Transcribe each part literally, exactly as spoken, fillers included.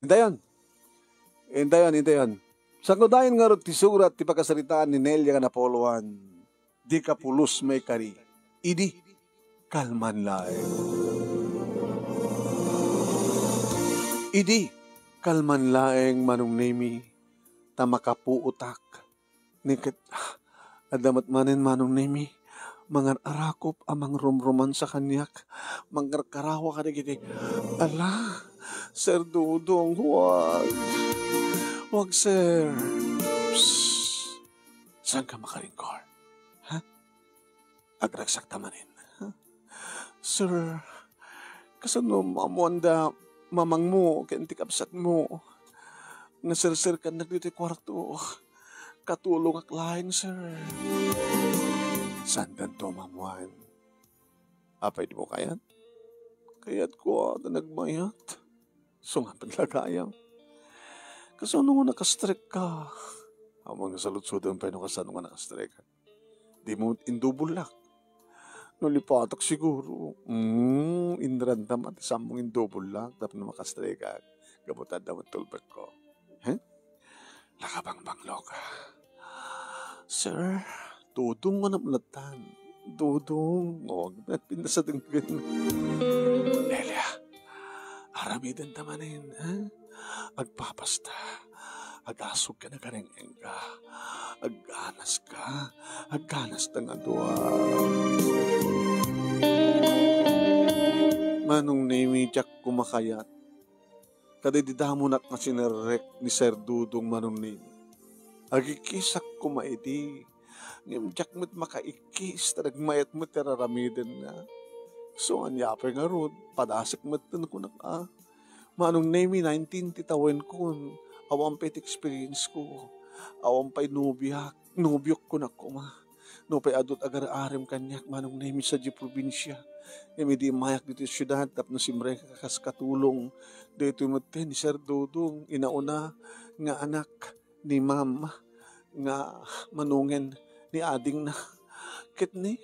Indayon. Indayon, indayon. Sangodayen ngarud ti surat ti pakasaritaan ni Nelia nga napuluan. Di kapulos maikari. Idi kalman laeng. Idi kalman laeng, Manong Nemi, ta makapuotak. Ni ket, adda met manen, Manong Nemi, mangar-arakop a mangrumromansa kaniak, mangkarkarawa kadagiti, ala, Sir Dudong, huwag. Huwag, sir. Psst. Saanka makaringkor? Ha? Agragsakta manen. Ha? Sir, kasano maammoanda mamangmo ken ti kabsatmo nga serserkannak ditoy kuarto? Katulongak laeng, sir. Saantanto maammoan? Apay, dimo kayat? Kayatko a ta nagmayat. Isu nga met la gayam. Kasano nga nakastrekka? Awan nga saludsodem pay no kasano nga nakastrekka. Dimo indubollak. Nalipatak siguro. Mm, inrandam a ti sammong indubollak tapno makastrekak. Gapu ta adda met tulbekko. He? Nakabangbangloka. Sir, Dudong nga namlatan. Dudong, o, agpinnasadenggen. Nelia, aramidenta manen, ha? Agpapasta. Agasog ka na kaneng-engka. Agganaska. Agganasta nga dua. Manong Nemi, diak koma kayat. Kadaydi damonak nga sinerrek ni Sir Dudong, Manong Nemi. Agikkisak koma idi. Ngem diak met makaikkis, ta nagmayat met ti ar-aramidenna. So, ania pay ngarud, padasek met ti kunak a. Manong Nemi, nineteen ti tawenkon, awan pay ti experience ko. Awan pay nobiak, nobiok kunak koma. Nupay adu ti agar-arem kaniak, Manong Nemi, sadiay probinsia. Ngem idi immayak ditoy siudad tapno simrekak kas katulong, daytoy met ni Sir Dudong, inauna nga anak ni Ma'am nga manongen ni adingna. Ket ni,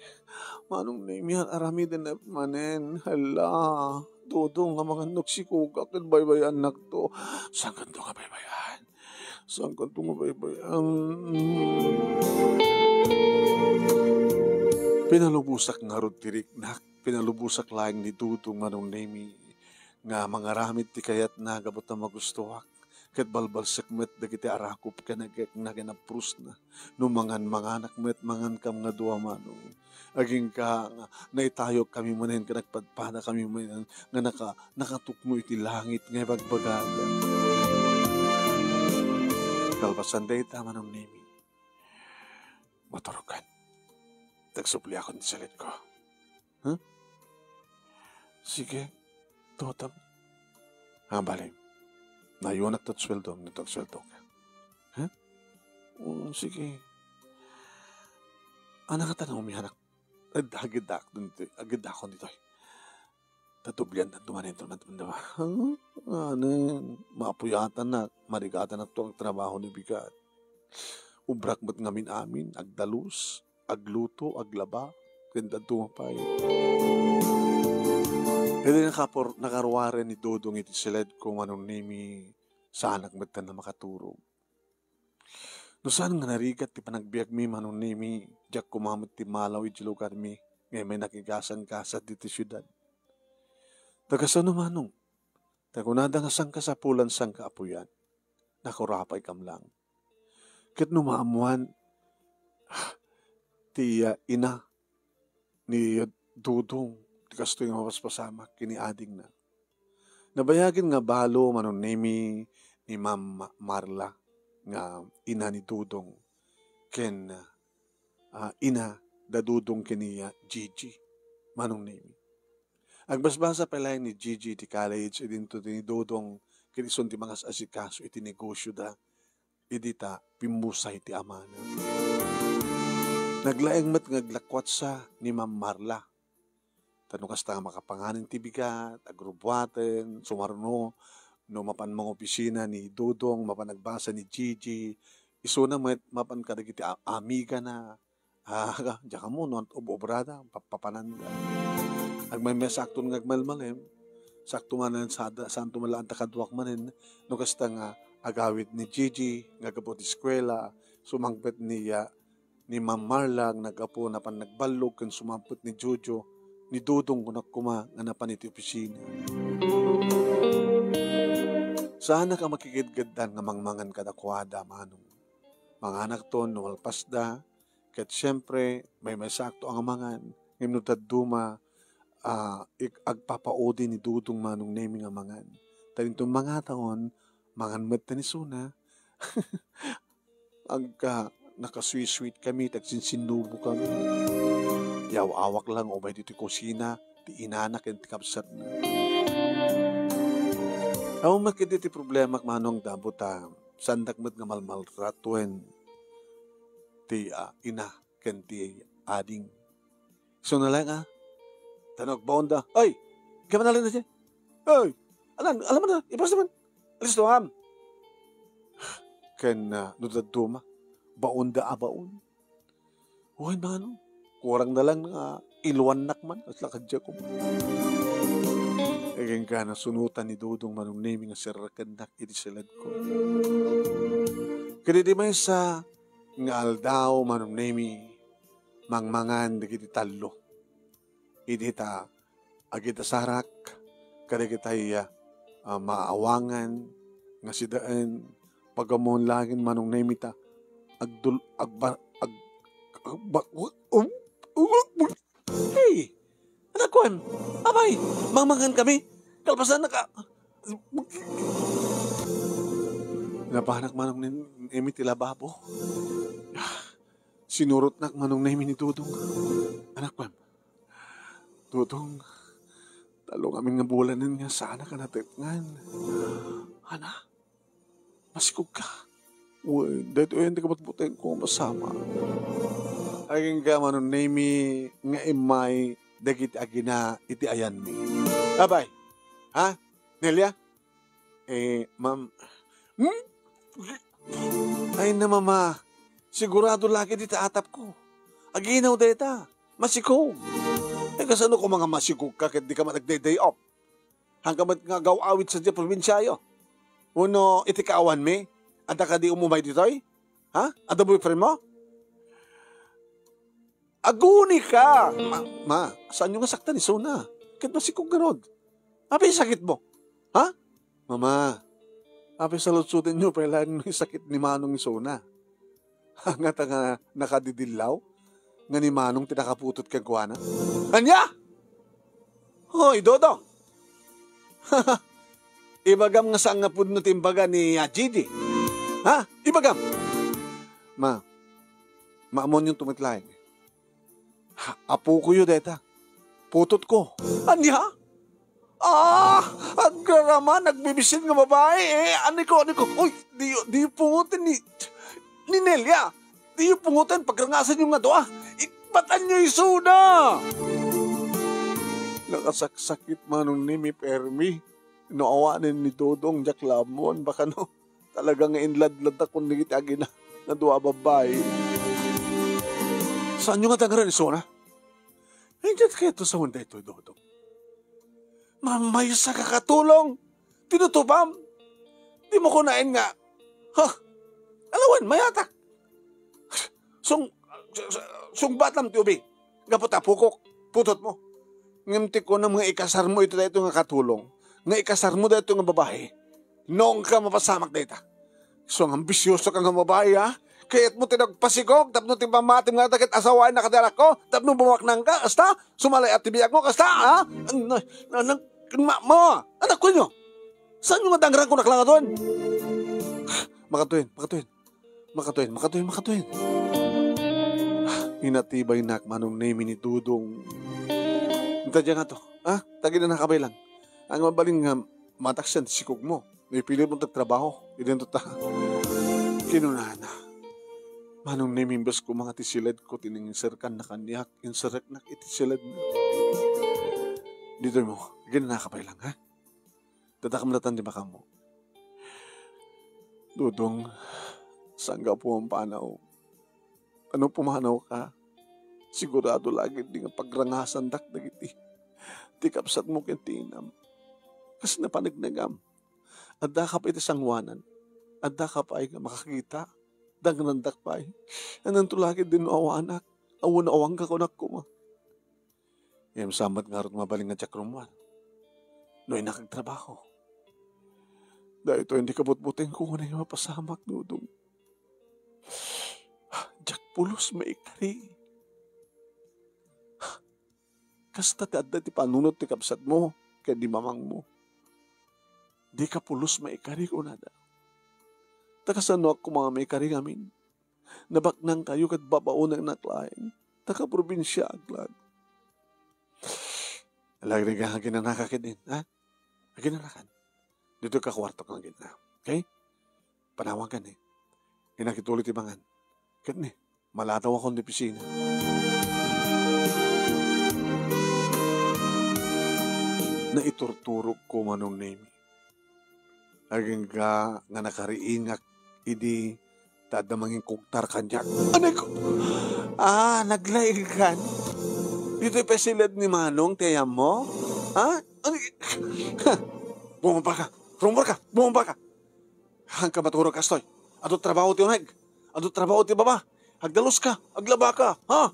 Manong Nemi, ar-aramiden manen. Hala, Dudong, amangan no agsikogak ket baybay-annakto. Saankanto nga baybay-an? Saankanto nga baybay-an? Pinalubosak ngarud ti riknak. Pinalubosak laeng ni Dudong, Manong Nemi, nga mangaramid ti kayatna gapu ta magustoak. Ket balbalsek met dagiti arakop ken agekna ken aprusna no mangan-manganak met, mangankam nga dua, Manong. Agingga nga naitayogkami manen ken nagpadpadakami manen nga naka-, nakatukno iti langit nga ibagbagaga. Kalpasan dayta, Manong Nemi, maturogkan. Agsubliakon ti saledko. Ha? Sige, Dudong. Ah, bale. Nayunak ti sueldom, nito agsueldok. Ha? Mm, sige. Anak, kata na umianak. Agiddak ditoy, agiddak ditoy. Tadublian tanto manen, tanto manen. Ha? Anen, mapuyatanak, marigatanak to agtrabaho ni bigat. Ubrak met ngamin-amin, agdalus, agluto, aglaba, ken daduma pay. Idi nakapur-, nakaruaren ni Dudong iti siledko, Manong Nemi, saanak met a makaturog. No saan nga narigat ti panagbiagmi, Manong Nemi, diak koma met timmalaw idiay lugarmi nga immay nakigasanggasat ditoy siudad. Ta kasano, Manong? Ta kunada nga sankasapulan, sankaapuyan, nakurapaykam lang. Ket no maammoan, ti, ah, ina ni Dudong, ti kastoy nga mapaspasamak ken ni adingna. Nabayagen nga balo, Manong Nemi, ni Ma'am Ma-, Marla nga ina ni Dudong ken, ah, ina da Dudong ken ni, ah, Gigi, Manong Nemi. Agbasbasa pay laeng ni Gigi iti college, idinto ni Dudong ken isun ti mangas-asikaso iti negosioda. Idi ta pimmusay ti amana. Naglaeng met nga aglakuatsa ni Ma'am Marla. Ta no kasta nga makapanganen ti bigat, agrubuaten, sumarno, no mapan mangopisina ni Dudong, mapan agbasa ni Gigi, isuna met mapan kadagiti a-, amigana, ah, diak ammo no ania ti ob-obrada, pap-, papananda. Agmaymaysa akton nga agmalmalem, Sakto manen, sada-, santo man laeng ta kaduak manen, no kasta nga agawid ni Gigi nga gapu ti eskuela, sumangpet ni, ah, ni Ma'am Marla nga naggapu napan nagballog ken sumangpet ni Jojo, ni Dodong kunak koma nga napan iti opisina. Saanak a makigidgeddan nga mangmangan kadakuada, Manong. Manganakton no malpasda, ket siempre, maymaysakto a mangan, ngem no dadduma, ah, ik-, agpapaudi ni Dodong Manong Nemi nga mangan. Ta dinton mangataon, mangan met ta ni Sona. Agka, nakasweet-sweet kami, tagsinsinnubo kami. Yaw-awak lang umay ditoy kusina, ti inana ken ti kabsatna. Awan met ketdi ti problemak, Manong, damo ta saandak met nga malmaltratoen ti, ah, ina ken ti ading. Sona laeng, ah. Tan agbaonda. Ay! Kamanalin na siya. Ay! Alan, alam mo na, ibas naman. Alis to, am. Ken, ah, no dadduma, baonda a baon. Wen, Manong, kurang na lang nga iluannak man, kasla kadiak. Agingga nasunotan ni Dodong Manong Nemi nga serrekennak iti siledko. Ket idi maysa nga aldaw, Manong Nemi, mangmangan dagiti tallo. Idi ta agidasarak kadagitay, ah, maawangan nga sidaen, pagammon laeng Manong Nemi ta agdul-, agba-, ag-, agba-, um, um, um, hey! Anak ko, em, apay, mangmangan kami. Kalpasan na ka. Napanak Manong Nemi ti lababo. Sinurotnak Manong Nemi ni Dodong. Anak ko, em, Dodong, tallo ngamin nga bulanen nga saanak a natepngan. Ana, masikog ka. Wen, daytoy ti kabutbutengko, masama. Agingga Manong Nemi nga immay dagiti agina iti ayanmi. Apay, ha? Nelia? Eh, ma'am. Hmm? Ay na, mama. Sigurado lagi dita atapko. Aginaw dayta. Masikog. Eh, kasano ko mga masikog ka ket di ka man nagday-day off? Hangka met nga agaw-awid sa diay probinsiayo. Wenno iti kaawanmi, adda kadi umumay ditoy? Ha? Adda boyfriend mo? Aguni ka! Ma, ma, saanyo nga saktan ni Sona? Ket masikog garud. Apay sakit mo? Ha? Mama, apay salutsotenyo pay laeng no sakit ni Manong ni Sona? Ngata nga nakadidillaw nga ni Manong ti nakaputot kenkuana? Ania? Hoy, Dodong! Ibagam nga saan nga pudno ti imbaga ni, ah, Gigi. Ha? Ibagam! Ma, maammonyonto met laeng. Ha, apokoyo dayta. Putotko. Ania? Ah! Agrarama, nagbibisin nga babae, eh. Aniko, aniko? Uy, diyo, diyo pungoten ni, ni Nelia. Diyo pungoten, pagrangasanyo nga dua. Ikbatanyo isuna! Nakasaksakit Manong Nemi permi. No awanen ni Dodong, diak la ammon, baka no, talaga nga inladlad ta kun dagiti agina nga dua a babbai. Saanyo nga dangren isuna? Ay, diak kayat to sawen daytoy, Dodong. Mamaysa ka katulong. Tinutupam. Di mo kunaen nga, ha? Alawen, mayatak. Sung-, sungbatam ti ubing. Gapu ta pukok, putot mo. Ngem ti kunam nga ikasar mo iti daytoy nga katulong, nga ikasar mo daytoy nga babae, nonka mapasamak dayta. So, nga ambisyoso ka nga babae, ha? Kayat mo ti nagpasikog, tapno ti pammatim nga dagiti asawaen na kadarak ko, tapno bumaknang ka, kasta? Sumalay at ti biag mo, kasta, ha? Ang, na, na, na, ma, ma, anak ko nyo. Saan nyo nga dangran ko naklangaton? Makatuin, makatuin. Makatuin, makatuin, makatuin. Inatibaynak Manong Nemi ni Dudong. Ita dyan nga to. Ha? Tagina na kabay lang. Ang mabalin nga mataksian ti sikog mo. May pilit mo tagtrabaho. Idin to ta. Kinunana. Manong Nemi, imbes ko mga ti siled ko, tiningiserkan na kaniak, insereknak iti siled na. Dito mo. Ginanaka pay lang, ha? Dadakam datan di makamo. Dudong, sangga po ang panaw. Ano pumanaw ka? Sigurado lagi di nga pagrangasandak dagiti ti kabsat mo ken ti inam. Kas napanagnagam. Addaka pay iti sangoanan. Addaka pay nga makakita. Dangnandak pay. Ananto la ketdin no awanak? Awan awanka kunak koma. Ngem saan met ngarud mabalin nga diak rummuar no innak agtrabaho. Daytoy ti kabutbutengko nga mapasamak, Dodong. Diak pulos maikari. Kasta ti adda ti panunot ti kabsatmo ken ni mamangmo. Dika pulos maikari, kunada. Ta kasanoak koma nga maikari ngamin? Nabaknangkayo ket babaonennak laeng. Ta kaprobinsiaak laeng. Lagriga, aginanaka ketdin, ha? Aginanakan. Ditoy ka kuartok nga aginana. Okay? Panawankan, eh. Innak ituloy ti mangan. Ket ni, malatawakon ti opisina. Naiturturogko, Manong Nemi. Agingga nga nakariingak idi ta adda manginkugtar kaniak. Anay ko! Ah, naglaingkan. Ditoy pay siled ni Manong ti ayanmo? Ha? Ano? Bumaba ka! Rumor ka! Bumaba ka! Haanka maturog kastoy. Adu trabaho ti uneg. Adu trabaho ti baba. Agdaluska, aglabaka, ha?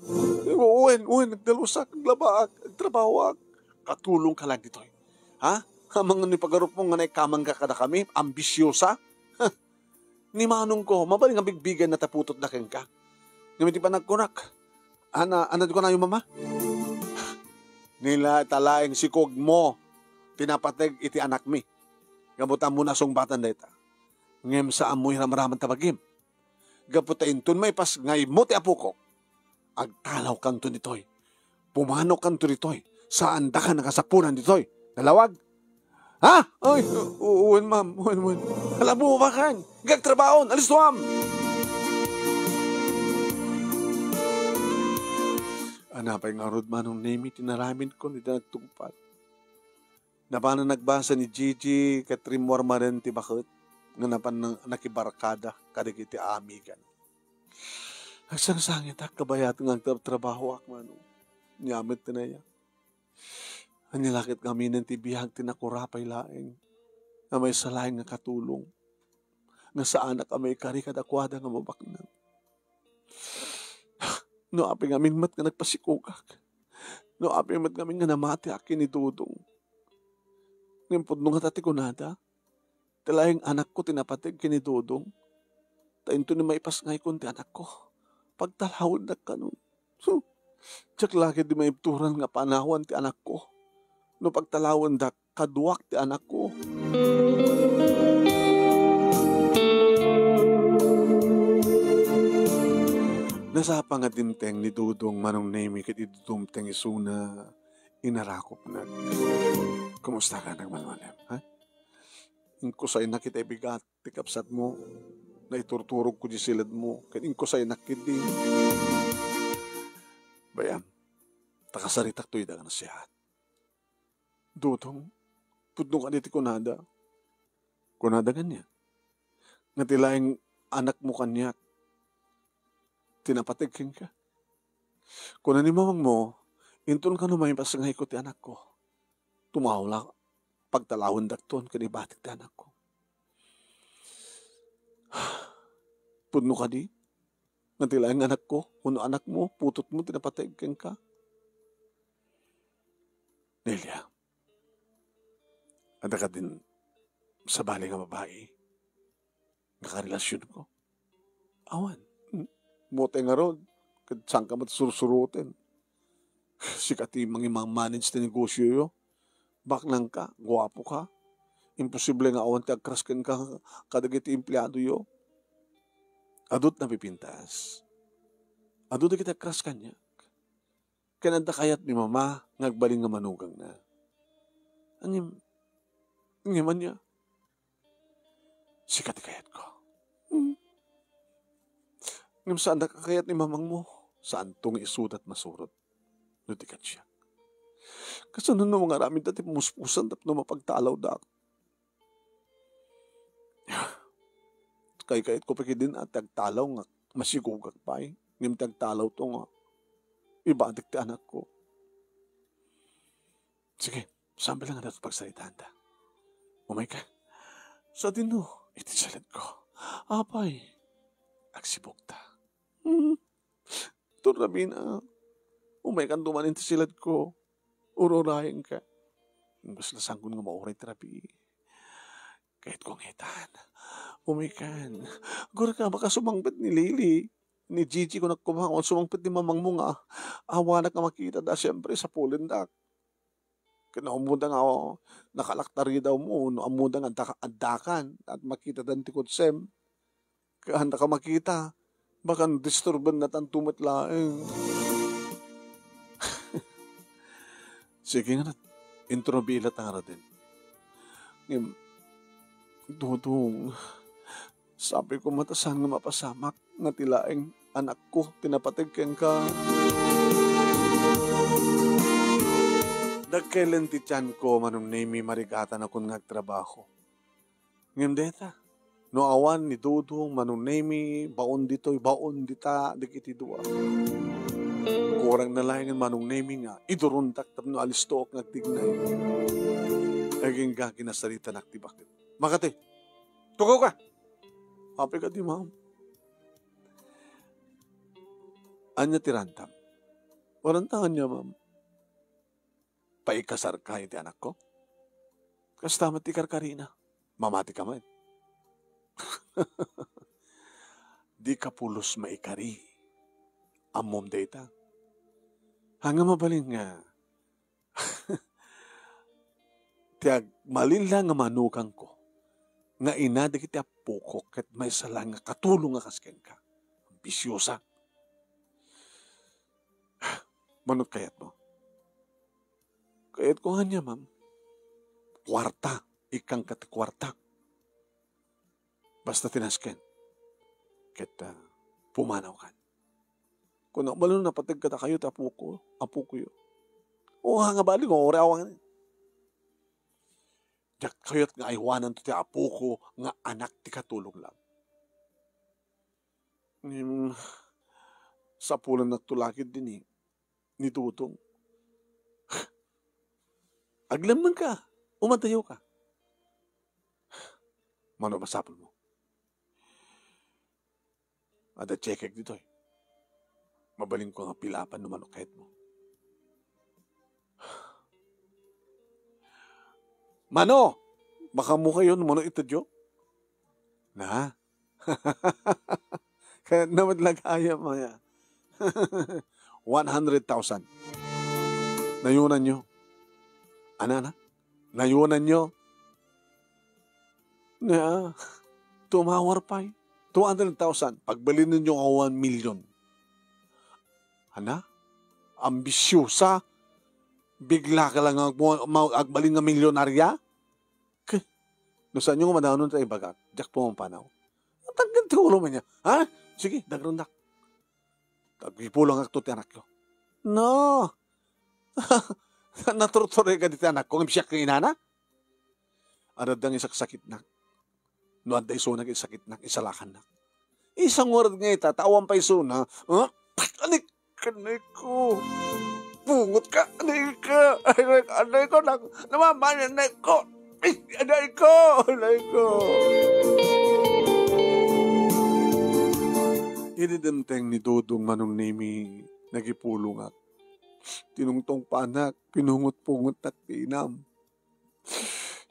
Wen, wen, agdalusak, aglabaak, agtrabahoak. Katulongka laeng ditoy. Ha? Amangan no ipagarupmo nga naikamangka kadakami, ambisiosa? Ha? Ni manongko, mabalin nga bigbigenna ta putotda kenka. Ngem iti panagkunak, ana, ana di kanayo, Mama? Nila ta laeng sikogmo ti napateg iti anakmi. Gapu ta ammom nasungbatan dayta. Ngem saanmo iramraman ta bagim. Gapu ta inton maipasngaymo ti apokok, agtalawkanto ditoy. Pumanokanto ditoy. Saandaka nga kasapulan ditoy. Nalawag? Ha? Ay, u-, wen, ma'am. Wen, wen. Hala, bumakan. Agtrabaho. Alistoam. Ana pay ngarud, Manong Nemi, ti naaramidko iti nagtungpal. Napanan nagbasa ni Gigi ket rimmuar manen ti baket nga napan nang-, nakibarkada kadagiti amigan. Agsangsangitak kabayat nga agtrabtrabahoak, Manong. Ania met ti nayan? Ania la ket ngaminen ti biag ti nakurapay laeng nga maysa laeng nga katulong nga saanak a maikari kadakuada nga mabaknang. No apay ngamin met nga nagpasikogak, no apay met ngamin nga namatiak ken ni Dodong, ngem pudno ngata ti kunada, ti laeng anakko ti napateg ken ni Dodong, ta intono maipasngaykon ti anakko, pagtalawendak kanon. Huh! Diak la ketdi maibturan nga panawan ti anakko no pagtalawendak kaduak ti anakko. Nasapa nga dimteng ni Dodong, Manong Nemi, ket idi dumteng isuna, inarakopna. Kumusta ka, nagmalmalem, ha? Inkusaynak iti bigat ti kabsatmo, naiturturogko di siledmo, ket inkusaynak ketdi. Bay-am, ta kasaritakto ida nga naseat. Dodong, pudno kadi ti kunada. Kunada kaniak nga ti laeng anakmo kaniak ti napateg kenka. Kuna ni mamangmo, inton kano maipasngayko ti anakko, tumawla, pagtalawendakton ken ibatik ti anakko. Pudno kadi nga ti laeng anakko wenno anakmo, putotmo ti napateg kenka? Nelia, adda kadin sabali nga babai nga karelasionko? Awan. Hmm. Buti ngarud, ket saanka met sursuroten. Sika ti mangi-manage ti negosioyo. Baknangka, guapoka. Imposible nga awan ti agkrush kenka kadagiti empleadoyo. Adu ti napipintas. Adu dagiti agkrush kaniak. Ken adda kayat ni Mama nga agbalin nga manugangna. Ngem, ngem ania? Sika ti kayatko. Hmm. Ngem saandak a kayat ni mamangmo. Saanto nga isuda ti masurot no di kaniak. Kasano no mangaramidda ti pamuspusan tapno mapagtalawdak? Kaykayatko pay ketdin a ti agtalaw nga masikogak pay, ngem ti agtalawto nga ibatik ti anakko. Sige, saan pay laeng a pagsaritaanta. Umayka. Sadino iti siledko. Apay, agsibukta. Hmm. Don Rabina, umaykan duman iti siledko. Ur-urayenka. Baslasangkon nga mauray ti rabii. Kayatko nga itan. Umaykan. Agurayka, baka sumangpet ni Lily, ni Gigi, kunak koma, awan sumangpet ni mamangmo nga awanak nga makita da, siempre, sapulendak. Ken no ammoda nga, oh, nakalaktaridawmo, wenno ammoda nga adda-, addakan, at makitadan ti kutsem. Ken daka makita, baka disturbenna tanto met laeng. Sige nga, introbi ila ta nga raden. Ngem, Dodong, sabi ko met a saan nga mapasamak nga ti laeng anakko ti napateg kenka. Dakkel ti tianko, Manong Nemi, marigatanakon nga agtrabaho. Ngem dayta, no awan ni Dodong, Manong Nemi, baon ditoy, baon dita, dagiti dua. Kurang na laengen, Manong Nemi, nga idurondak tapno alistoak nga agtignay. Agingga kinasaritanak ti baket. Makati, tukaw ka! Apay kadi, ma'am? Ania ti rantam? Waranta ania, ma'am? Paikasarka iti anakko? Kasta met ti karkarina. Mamati ka met. Dika pulos maikari. Ammom dayta. Ania mabalin nga ti agmalin la nga manukangko nga ina dagiti appoko ket maysa la nga katulong a kas kenka. Ambisyosa. Mano ti kayatmo? Kayatko nga ania, ma'am? Kuarta. Ikkanka ti kuarta. Basta ti nasken. Ket, ah, pumanawkan. Kunak, mano napateg kadakayo ti apoko, apokoyo? O, nga bali, nga ore awan. Diak kayat nga aywananto ti apoko nga anak ti katulong lang. Ngem, sapulennakto la ketdi ni, ni Dodong. Aglemmengka, umadayoka. Mano masapulmo? Adda checkek ditoy. Mabalinko nga pilapan no mano kayatmo. Mano? Makaammokayo no mano itedyo? Na? Kayatna met la gayam aya. One hundred thousand. Nayonanyo. Ania, ania? Nayonanyo. Nia, tumawar pay. Two hundred thousand. Pagbalinenyo nga one million. Ania? Ambisyosa? Biglaka la nga agmo-, ma-, agbalin nga milyonarya? Ke, no saanyo nga madanon ta ibagak, diak pumampanaw. Tangken ti ulo man nia. Ha? Sige, dagrendak. Agipulongakto ti anakko. No. Naturturay kadi ti anakko, ngem siak nga inana? Adda nga isaksakitnak. No adda isuna nga isakitnak, isalakannak. Isu ngarud nga ita, ta awan pay isuna. Huh? Anik, anay ko. Pungot ka, anay ka. Ay, anay, anay ko, nak-, namamayan, anay ko. Ay, anay ko, anay ko. Idi dimteng ni Dodong, Manong Nemi, nagipulongak. Tinungtungpanak, pinungot-pungotnak ti inam.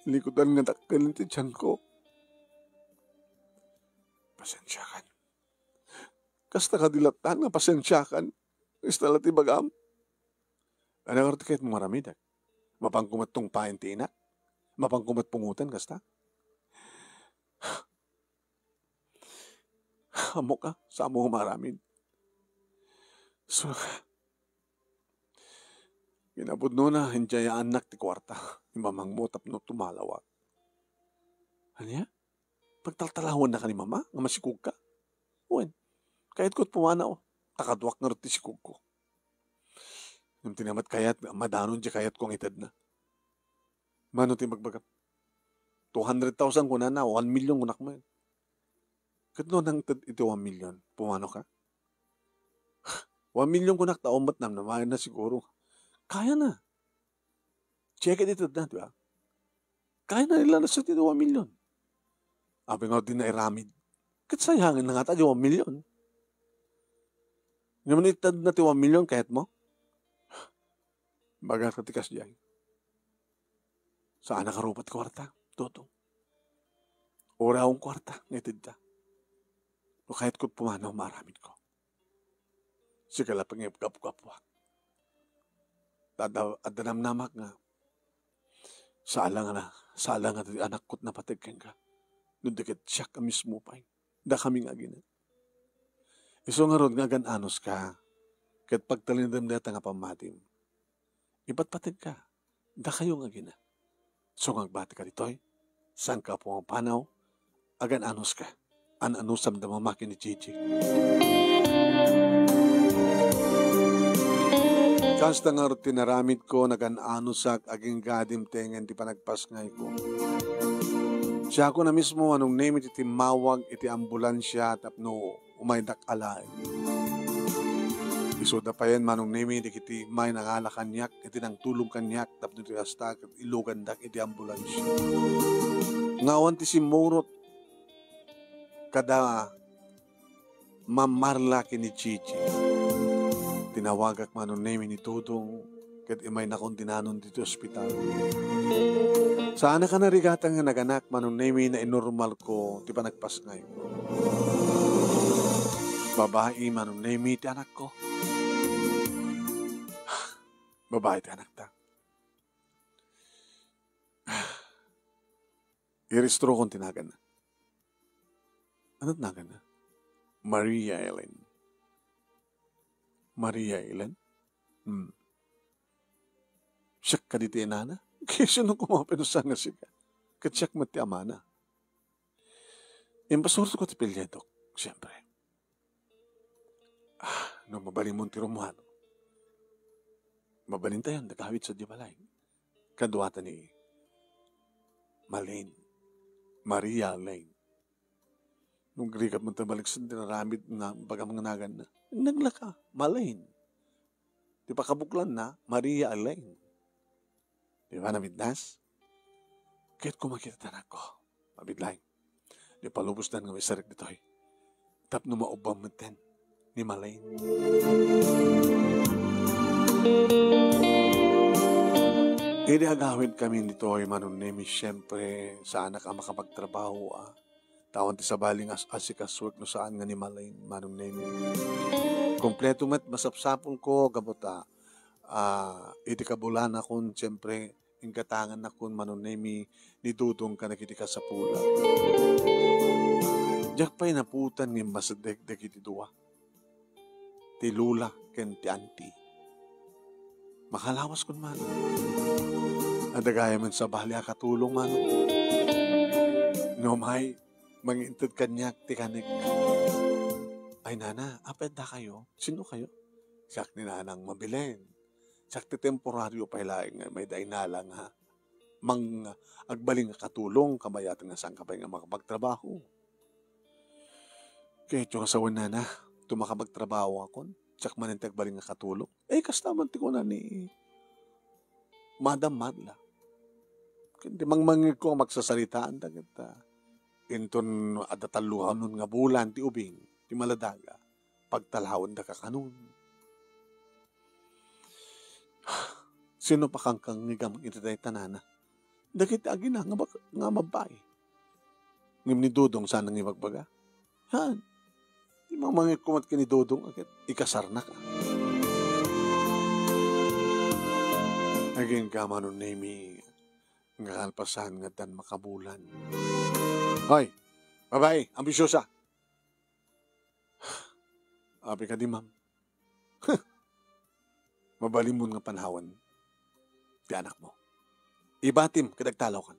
Likudan nga dakkel ti tianko. Pasensiakan. Kasta kadi latta nga pasensiakan. Kasta la ti bagam. Ania ngarud ti kayatmo nga aramidek? Mapanko met tungpaen ti inak? Mapanko met pungoten kasta? Ammok a, saanmo nga maaramid. So, kinapudnona, idiay yaannak ti kuarta ni mamangmo tapno tumalawak. Ania? Pagtaltalawannaka ni mama nga masikogka? Wen, kayatko ti pumanaw. Ta kaduak ngarud ti sikogko. Ngem ti namat kayat, madanon ti kayatko nga itedna. Mano ti ibagbagam? Two hundred thousand kunana, one million kunak met. Ket no nangted iti one million, pumano ka? One million kunak, ta ummet namnamaenna siguro. Kayana. Check it, itedna, di ba? Kayatna la laeng ti one million. Apay nga di nairamid? Ket sayangen na ngata ti one million. Ngem no itedna ti one million, kayatmo? Bagak ti kasdiay. Saanak a rupa ti kuarta, Toto. Uray awan kuarta nga itedka. No kayatko pumanaw, maaramidko. Sika la pay nga gapgapuak. Ta adda, adda namnamak nga saan la nga, saan la nga ti anakko ti napateg kenka. No di ket siak a mismo pay. Dakami nga agina. Isu ngarud nga agan-anuska, ket pagtalinaedem dayta nga pammatim. Ipatpategka, dakayo nga agina. So nga agbatika ditoy, saanka a pumapanaw, agan-anuska. An-anusam da mamaki ni Gigi. Kasta ngarud ti naramidko, nagan-anusak, agingga dimtengen ti panagpasngayko. Siakon a mismo, Manong Nemi, ti timmawag iti ambulansia tapno umaydak alaen. Isuda payen, Manong Nemi, dagiti immay nangala kaniak iti nangtulong kaniak tapno ti kasta ket ilugandak iti ambulansia. Nga awan ti simmurot kada mammarla ken ni Gigi. Tinawagak, Manong Nemi, ni Dodong ket immaynakon dinanon ditoy ospital. Saanak a narigatan nga naganak, Manong Nemi, nainormalko ti panagpasngay. Babai, Manong Nemi, ti anakko. Babai ti anakta. Iregistrokon ti naganna. Ano ti naganna? Maria Ellen. Maria Ellen? Hmm. Siak kadi ti inana? Ket sino koma a pinussan nga sika? Ket siak met ti amana. Impasurotko ti apelyidok, siempre. Ah, no mabalinmon ti rummuar, mabalintayon ti agawid sadiay balay. Kaduata ni Malane, Maria Lane. No agrigat man ta baliksen ti naramid nga bagam nga naganna. Naglaka, Malane. Ti pakabuklanna, Maria Lane. Di ba, nabidnas? Ket kumakita ti anakko. Mabiit laeng. Di palubosdan nga maisarik ditoy. Tapno maubbam metten ni Malane. Idi agawidkami ditoy, Manong Nemi, siempre, saanak a makapagtrabaho, ah. Ta awan ti sabali nga as-, asikasuek no saan nga ni Malane, Manong Nemi. Kompleto met masapsapulko, gapu ta, ah, iti kabulanakon, siempre, inggatangannakon, Manong Nemi, ni Dodong kadagiti kasapulan. Diak pay naputan nga immasideg dagiti dua, ti Lola ken ti Auntie. Makalawaskon man. Adda gayam met sabali a katulong, Manong. No may, mangited kaniak ti kanek. Ay, nana, apay addakayo? Sino kayo? Siak ni Nanang Mabilen. Siak ti temporario pay laeng nga may dainala nga mang-, agbalin nga katulong, kabayatan nga saanka pay nga makapagtrabaho. Ket ti asawan, nana, no makapagtrabaho akon, siak manen ti agbalin nga katulong. Eh, kasta man ti kuna ni Madam Marla. Ket ti mangmangngegko a magsasaritaan dagita. Inton adda talloanon nga bulan ti ubing, ti maladaga, pagtalawendaka kanon. Sino pakangkangngegam iti dayta, nana? Dagiti agina nga bak-, nga mabbai. Ngem ni Dodong saan nga ibagbaga. Han, ti mangmangngegko met ken ni Dodong a ket ikasarnaka. Agingga, Manong Nemi, nga kalpasan nga addan makabulan. Hoy, babai, ambisyosa! Apay kadi, ma'am? Mabalinmon nga panawen ti anakmo. Ibatim ket agtalawkan.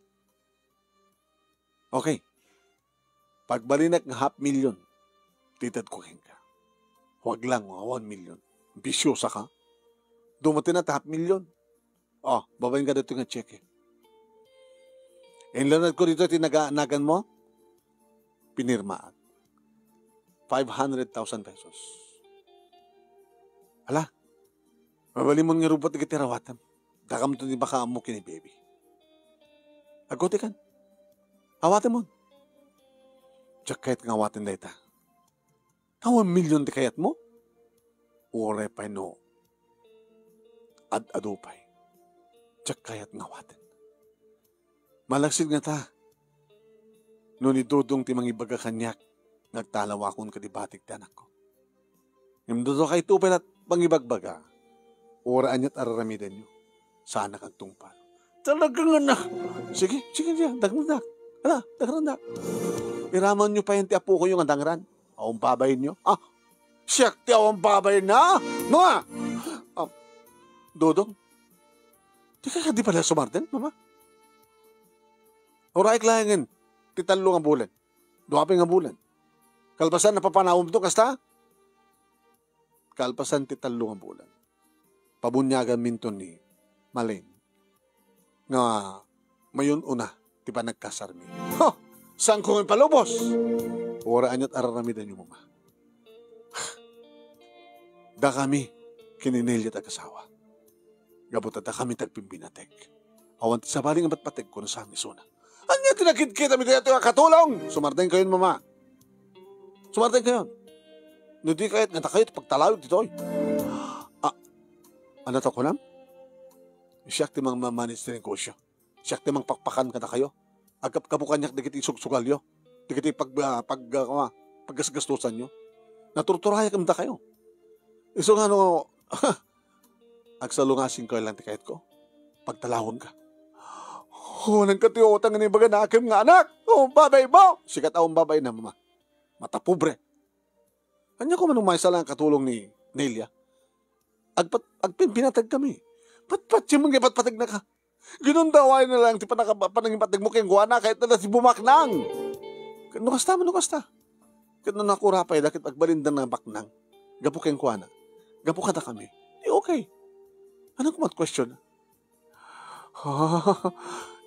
Okay. Pagbalinek nga half million, ti itedko kenka. Huwag lang nga one million. Ambisyosa ka. Dumating na ti half million. Oh, babaen ka dito nga cheque. Inlunadko dito ti naga-, naganmo. Pinirmaak. Five hundred thousand pesos. Ala, mabalinmon nga rumbot dagiti rawatem. Dakamto ti makaammo ken ni baby. Aggudikan. Awatenmon. Diak kayat nga awaten dayta. Awan million ti kayatmo? Uray pay no ad-adu pay. Diak kayat nga awaten. Malaksid ngata no ni Dodong ti mangibaga kaniak nga agtalawakon kadi batik ti anakko. Ngem no dakayto pay la't mangibagbaga, uray ania't ar-aramidenyo, saanak agtungpal. Talaga nga na. Sige, sige, sige, dangrandak. Ala, dangrandak. Iramanyo pay ti apokoyo nga dangran. Awan babainyo. Ah, siak ti awan babainna? Mama! Ah, Dodong, dika kadi pay la sumardeng, Mama? Uray laengen ti tallo nga bulan. Dua pay nga bulan. Kalpasan, napapanawemto kasta? Kalpasan ti tallo nga bulan, pabuniaganminto ni Malin nga mayun-una ti panagkasarmi. Huh! Saanko nga ipalubos? Uray ania't ar-aramidenyo, Mama. Dakami ken ni Nelia ti agasawa. Gapu ta dakami ti agpimpinatek. Awan ti sabali nga batbategko no saan nga isuna. Ania ti nakitkitam iti daytoy a katulong? Sumardengkayon, Mama. Sumardengkayon. No di kayat nga dakayo ti pagtalawek ditoy. Ah, ania ti kunam? Siak ti mangmamanage ti negosyo. Siak ti mangpakpakan kadakayo. Agkapkabukanyak dagiti sugsugalyo. Dagiti pag-, ah, pag-, ah, paggasgastosanyo. Naturturayak kadakayo. Isu nga no, agsalungasingkayo lang ti kayatko. Pagtalawangka. Kunanka ti utang nga ibaga nakem nga anak. Oh, babainmo. Sikat awan babainna, Mama. Mata pobre. Ania koma no maysa lang a katulong ni Nelia? Agpat-, agpimpinategkami. Patpatiem nga ipatpategnaka. Ginundawayan na lang ti panaka-, panangipategmo kenkuana, kayatna ti bumaknang. Ket no kasta man, no kasta. Ket no nakurapayda ket agbalinda nga baknang gapu kenkuana, gapu kadakami, di okay. Ania koma ti question?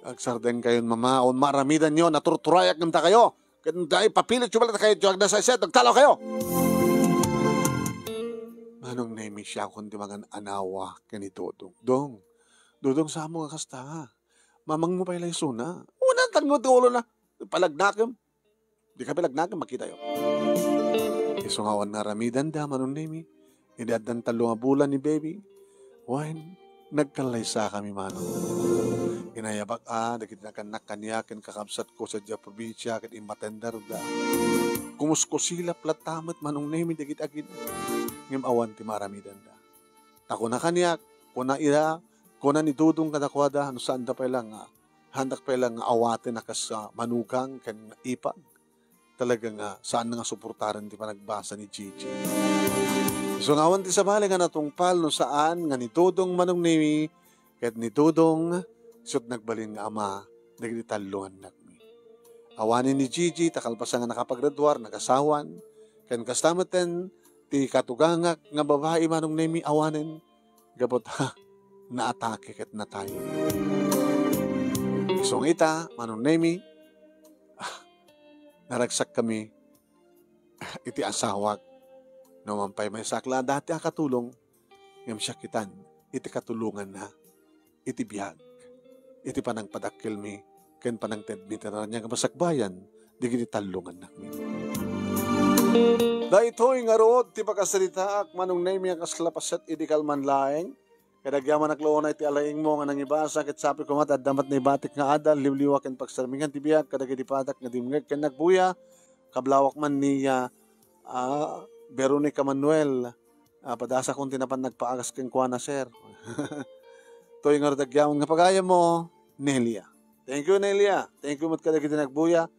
Agsardengkayon, Mama, awan maaramidanyo, naturturayak ngem dakayo. Ket no di, ipapilityo met la ti kayatyo, agdasaysayaw, agtalawkayo. Manong Nemi, siakon ti mangan-anawa ken ni Dodong. Dong, Dodong, saanmo nga kasta? Mamangmo pay la isuna. Una, tangngod ti ulona. Palagnakem. Dika pay lagnakem, makitayo. Isu nga awan nga aramidenda, Manong Nemi. Idi addan tallo nga bulan ni baby, wen, nagkallaysakami, Manong. Inayabak a dagiti nagannak kaniak ken kakabsatko sadiay a probinsia ket immatenderda. Kumuskusilap latta met, Manong Nemi, dagiti agina. Ngem awan ti maaramidenda. Ta kuna kaniak, kuna ida, kuna ni Dodong kadakuada, no saanda pay la nga, haandak pay la nga awaten a kas, ah, manugang ken ipag. Talaga nga, saan nga suportaren ti panagbasa ni Gigi. Isu nga awan ti sabali nga natungpal, no saan nga ni Dodong, Manong Nemi, ket ni Dodong, isu ti nagbalin nga ama dagiti tallo nga annakmi. Awanen ni Gigi, ta kalpasan nga nakapagraduar, nagasawan, ken kasta metten ti katugangak nga babai, Manong Nemi, awanen, gapu ta naatake ket natay. Isu nga ita, Manong Nemi, ah, naragsakkami, ah, iti asawak. No man pay maysaak la a dati a katulong, ngem siak itan iti katulonganna iti biag, iti panangpadakkelmi ken panangtedmi ti naraniag a masakbayan dagiti tallo nga annakmi. Daytoy ngarud ti pakasaritaak, Manong Nemi, a kasla paset idi kalman laeng. Kadagyaman a la unay ti alaingmo nga nangibasa, ket sapay koma ta adda met naibatik nga adal, liwliwa ken pagsarmingan ti biag kadagiti padak nga dimngeg ken nagbuya. Kablawak man ni, ah, ah, Veronica Manuel. Ah, padasakon ti napan nagpaagas kenkuana, sir. Toy ngarud agyaman nga pagayammo, Nelia. Thank you, Nelia. Thank you met kadagiti nagbuya.